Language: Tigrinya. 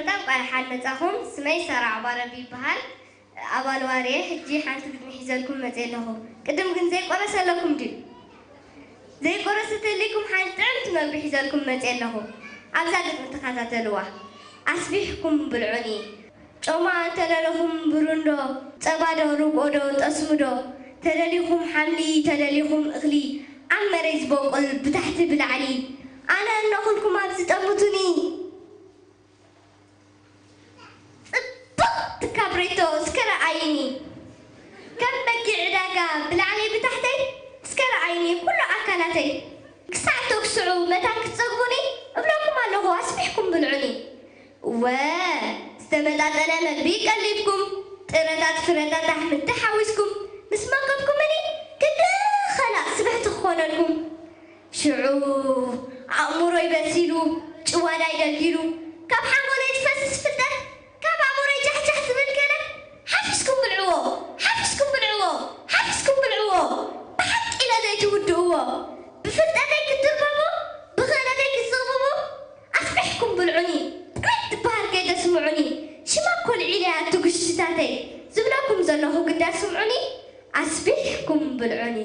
እንኳን ደሓን መጻኹም። ስመይ ሳራ ዓባረቢ ይበሃል። ኣባል ዋርየ። ሕጂ ሓንቲ ግጥሚ ሒዘልኩም መጽየ ኣለኹ። ቅድም ግን ዘይቆረሰ ኣለኩም ድዩ? ዘይቆረሰ ተልይኩም ሓንቲ ጥዕምቲ መግቢ ሒዘልኩም መጽየ ኣለኹ። ኣብዛ ግጥሚ ተኸታተልዋ። ኣስቢሕኩም ብልዑኒ። ጮማ እንተደለኹም ብሩንዶ፣ ጸባ ዶ ርጎ ዶ ጠስሚ ዶ፣ ተደሊኹም ሓምሊ ተደሊኹም እኽሊ፣ ኣብ መሬት ዝበቁል ብታሕቲ ብላዕሊ፣ ኣነ እነኹልኩም ኣብዚ ጠምቱኒ። ጽብቕቲ ካብሬቶ እስከ ረኣይኒ፣ ከም በጊዕ ዕዳጋ ብላዕለይ ብታሕተይ እስከ ረኣይኒ ኩሉ ኣካላተይ፣ ክሳዕ ተኩስዑ መታን ክትጸግቡኒ እብለኩም ኣለኹ ኣስቢሕኩም ብልዑኒ። እወ ዝተመጣጠነ መግቢ ቀሊብኩም፣ ጥረታት ፍረታት ኣሕምልቲ ሓዊስኩም ምስ መገብኩምኒ ክንዲ ኸላእ ስብሕቲ ክኾነልኩም። ሽዑ ኣእምሮይ በሲሉ፣ ጭዋዳይ ደልዲሉ፣ ካብ ሓንጎለይ ትፈስስ ፍልጠት፣ ካብ ኣእምሮይ ጃሕጃሕ ትብል ገለ፣ ሓፊስኩም ብልዕዎ፣ ሓፊስኩም ብልዕዎ፣ ሓፊስኩም ብልዕዎ። ብሓቂ ኢለ ዘይትውድእዎ፣ ብፍልጠተይ ክትርበቡ፣ ብኽእለተይ ክትዝቕብቡ፣ ኣስቢሕኩም ብልዑኒ። ጥራይ ትበሃል ከይተስምዑኒ። ሽማ ኮልዒለያ ትጉሽታተይ። ዝብለኩም ዘለኹ ግዳ ስምዑኒ፣ ኣስቢሕኩም ብልዑኒ።